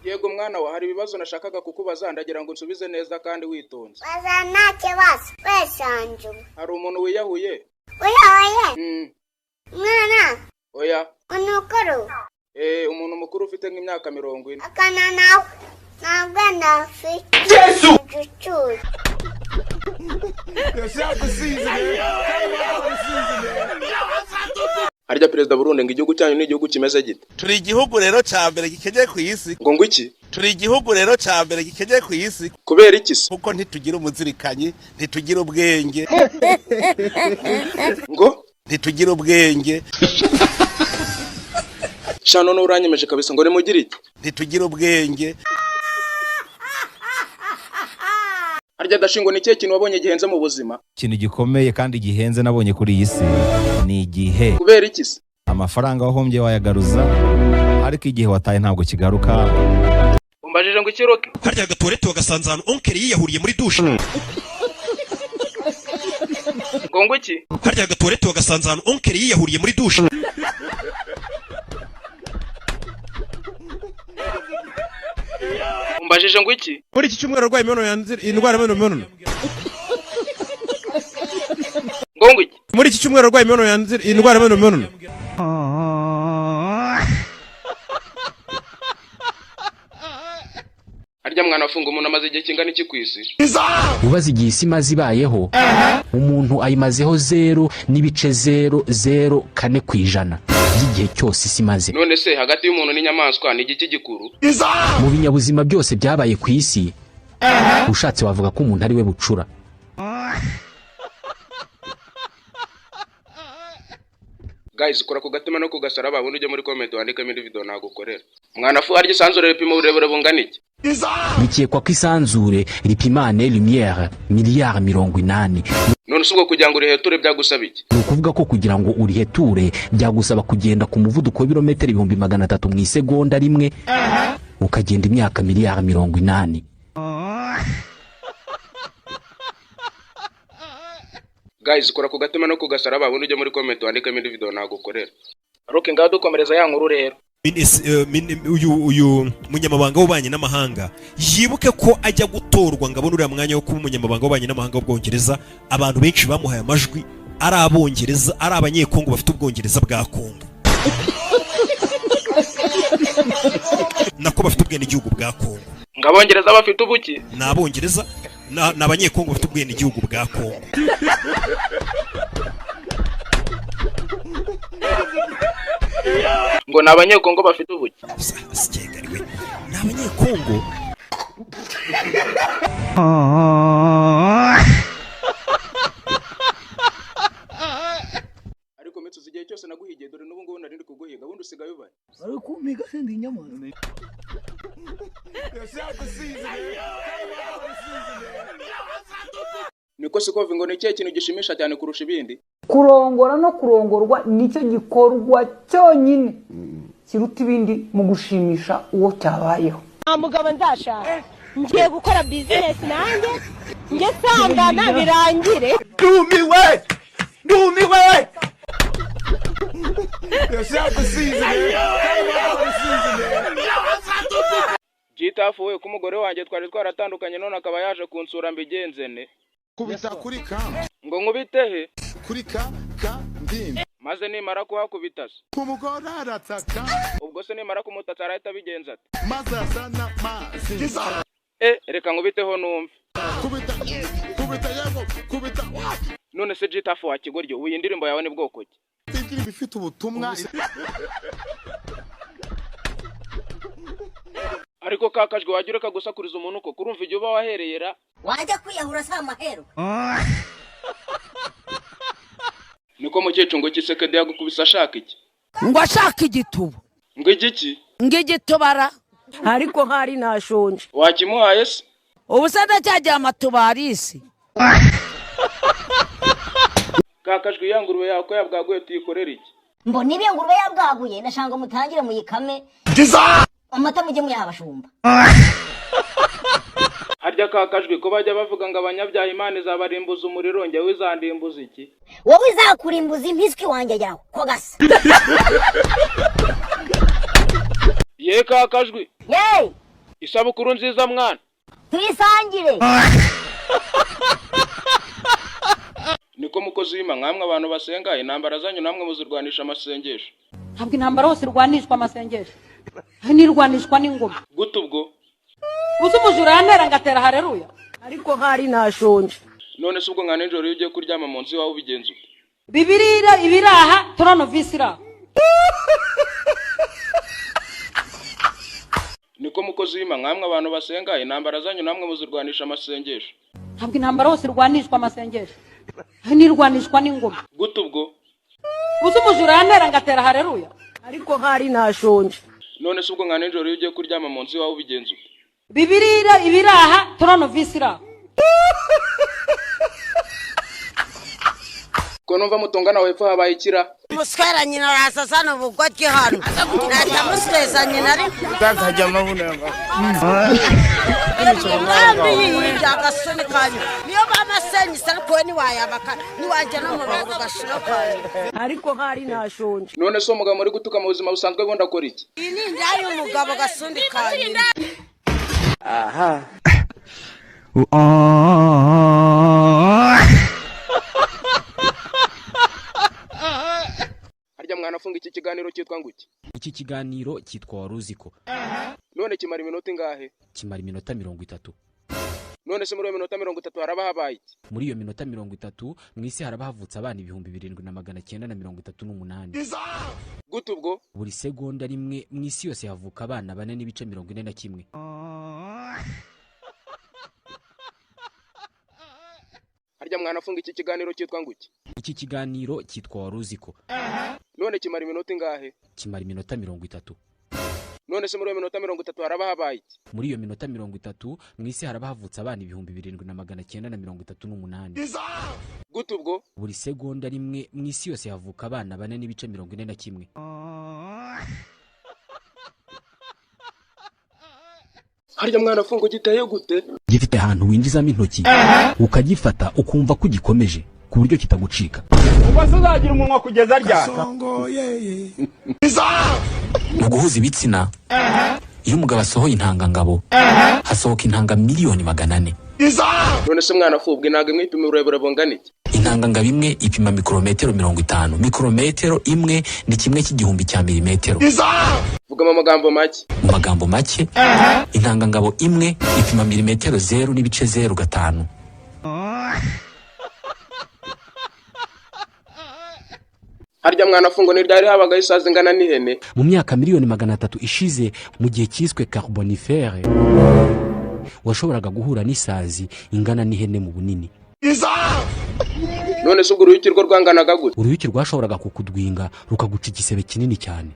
Yego mwana wa, hari ibibazo nashakaga kukubaza, ndagira ngo nsubize neza kandi witonze. Baza, nta kibazo, wesanzuwe. Hari umuntu wiyahuye? Uyoye? Mm. Mwana? Oya. Unukuru? Eh, umuntu mukuru ufite nk'imyaka 40. Akana nawe ntabwo ndafite igicucu. Harya perezida Burundi, ngo igihugu cyanyu ni igihugu kimeze gite? Turi igihugu rero ca mbere gikenye ku isi. Ngo iki? Turi igihugu rero ca mbere gikenye ku isi. Kubera iki se? Kuko ntitugira umuzirikanyi, ntitugira ubwenge. Ngo ntitugira ubwenge. Sha, none uranyemeje kabisa, ngo nimugire iki? Ntitugira ubwenge. Harya gashingo, ni ikihe kintu wabonye gihenze mu buzima? Ikintu gikomeye kandi gihenze nabonye kuri iyi si ni igihe. Kubera iki se? Amafaranga wahombye wayagaruza, ariko igihe wataye ntabwo kigaruka. Umbajije ngo ikiroke? Harya agatuwarete wagasanze ahantu oncle yiyahuriye muri douche? Ngo iki? Harya agatuwarete wagasanze ahantu oncle yiyahuriye muri douche? Umbajije ngo iki? Muri iki cyumweru arwaye imibonano yanze indwara y'imibonano. Ngo iki? Muri iki cyumweru arwaye imibonano yanze indwara y'imibonano. Harya mwana afunga, umuntu amaze igihe kingana iki ku isi? Ubaze igihe isi imaze ibayeho, umuntu ayimazeho 0.004% by'igihe cyose isi imaze. None se hagati y'umuntu n'inyamaswa ni igiki gikuru? Mu binyabuzima byose byabaye ku isi, ushatse wavuga ko umuntu ari we bucura. Guys, kora ku gatima no ku gasaraba, ubundi ujye muri comment wandikemo indi video nagukorera. Mwana fu, harya isanzure ripima uburebure bungana iki? Bikekwa ko isanzure ripima années lumière miliyari 80. None se ubwo kugira ngo uriheture byagusaba iki? Ni ukuvuga ko kugira ngo uriheture byagusaba kugenda ku muvuduko w'ibirometero 300,000 mu isegonda rimwe, ukagenda imyaka miliyari 80. Guys, kora ku gatima no ku gasaraba, ubundi ujye muri comment wandikemo indi video nagukorera. Roke, ngaho dukomereza ya nkuru rero. Uyu munyamabanga w'ububanyi n'amahanga yibuke ko ajya gutorwa ngo abone uriya mwanya wo kuba umunyamabanga w'ububanyi n'amahanga w'Ubwongereza, abantu benshi bamuhaye amajwi ari Abongereza, ari Abanyekongo bafite Ubwongereza bwa Kongo, nako bafite ubwenegihugu bwa Kongo. Ngo Abongereza bafite ubuki? Ni Abongereza, ni Abanyekongo bafite ubwenegihugu bwa Kongo. Ngo ni Abanyekongo bafite ubuki? Sikengariwe, ni Abanyekongo. Ariko mitsuzi, igihe cyose naguhigiye, dore n'ubu ngubu nari ndi kuguhiga, ubundi usigaye ubaye. Bari kumpiga sindi inyamaswa. Niko sikovi, ngo ni ikihe kintu gishimisha cyane kurusha ibindi? Kurongora no kurongorwa nicyo gikorwa cyonyine kiruta ibindi mu gushimisha uwo cyabayeho. Nta mugabo nzashaka, ngiye gukora bizinesi nanjye njye sangana birangire. Ndumiwe, ndumiwe. Gitafu we, ko umugore wanjye twari twaratandukanye none akaba yaje kunsura, mbigenze ne? Kubita kuri ka. Ngo nkubite he? Kuri ka ka ndimbi. Maze nimara kuhakubita se? Umugore arataka. Ubwo se nimara kumutatsa arahita abigenza ate? Maze azana mazi. Eh, reka nkubiteho numve. Kubita, kubita, yego, kubita. None se Gitafu wa kigoryo, ubu iyi ndirimbo yawe ni bwoko ki? Indirimbo ifite ubutumwa. Ariko kakajwe, wajya ureka gusakuriza umuntu ko kurumva igihe uba wahereye ra? Wajya kwiyahura si amahero. Niko mukecuru, ngo Kisekedi yagukubise ashaka iki? Ngo ashaka igituba. Ngo igiki? Ngo igitubara, ariko nkari nashonje. Wakimuhaye se? Ubu se ndacyagiye amatubarisi. Kakajwe, ya ngurube yawe ko yabwaguye tuyikorera iki? Mbona iyo ngurube yabwaguye, ndashaka ngo mutangire muyikame, amata mujye muyaha abashumba. Harya kakajwe, ko bajya bavuga ngo abanyabyaha Imana izabarimbuza umuriro, njyewe izandimbuza iki? Wowe izakurimbuza impiswi wanjye yawe ko gasa. Ye kakajwi. Yeee. Isabukuru nziza mwana. Tuyisangire. Niko mukozi w'Imana, nkamwe abantu basenga intambara zanyu namwe muzirwanisha amasengesho. Ntabwo intambara hose irwanishwa amasengesho, nirwanishwa n'ingoma. Gute ubwo? Uzi umujura yantera ngatera hareruya. Ariko hari ntashonje. None se ubwo nka nijoro iyo ugiye kuryama mu nzu iwawe ubigenza ute? Bibirira ibiraha turanovisi iraha. Niko mukozi w'Imana, nkamwe abantu basenga intambara zanyu namwe muzirwanisha amasengesho. Ntabwo intambara hose irwanishwa amasengesho, nirwanishwa n'ingoma. Gute ubwo? Uzi umujura yantera ngatera hareruya. Ariko hari ntashonje. None se ubwo nka nijoro iyo ugiye kuryama mu nzu iwawe ubigenza ute? Bibirira ibiraha turanovisi iraha. Ko numva mutongana wepfo habaye ikira? Umuswera nyina araza azana ubugoryi hano, nahita nyina ariko inkambi yiyibye agasoni kanyu niyo bamasenyise, ariko we ntiwayabaka ntiwajya no mu rugo ugashira kanyu. Ariko hari ntashonje. None se umugabo muri gutuka mu buzima busanzwe bundi akora iki? Iyi ni inda y'umugabo gasundi kanyu. Aha. Harya mwana afunga iki kiganiro cyitwa nguki? Iki kiganiro cyitwa Wari uziko. None kimara iminota ingahe? Kimara iminota 30. None se muri iyo minota 30 haraba habaye iki? Muri iyo minota 30 mu isi haraba havutse abana 7938. Gute ubwo? Buri segonda rimwe mu isi yose havuka abana 4.41. Harya mwana afunga iki kiganiro cyitwa nguki? Iki kiganiro cyitwa Wari uziko. None kimara iminota ingahe? Kimara iminota 30. None se muri iyo minota 30 haraba habaye iki? Muri iyo minota 30 mu isi haraba havutse abana 7938. Gute ubwo? Buri segonda rimwe mu isi yose havuka abana 4.41. Harya mwana afunga giteye gute? Gifite ahantu winjizamo intoki ukagifata ukumva ko gikomeje ku buryo kitagucika. Ubwo se uzagira umunwa kugeza ryari? Mu guhuza ibitsina, iyo umugabo asohoye intangangabo hasohoka intanga 400,000,000. None se mwana afubwe ntabwo imwe ipima uburebure bungana iki? Intangangabo imwe ipima mikorometero 50. Mikorometero imwe ni 1/1000 cya milimetero. Vuga mu magambo make. Mu magambo make, intangangabo imwe ipima milimetero 0.05. Harya mwana afungo ni ryari habagaho isazi ingana n'ihene? Mu myaka 300,000,000 ishize, mu gihe cyiswe carbonifere, washoboraga guhura n'isazi ingana n'ihene mu bunini. None se ubwo uruyuki rwo rwanganaga gute? Uruyuki rwashoboraga kukudwinga rukaguca igisebe kinini cyane.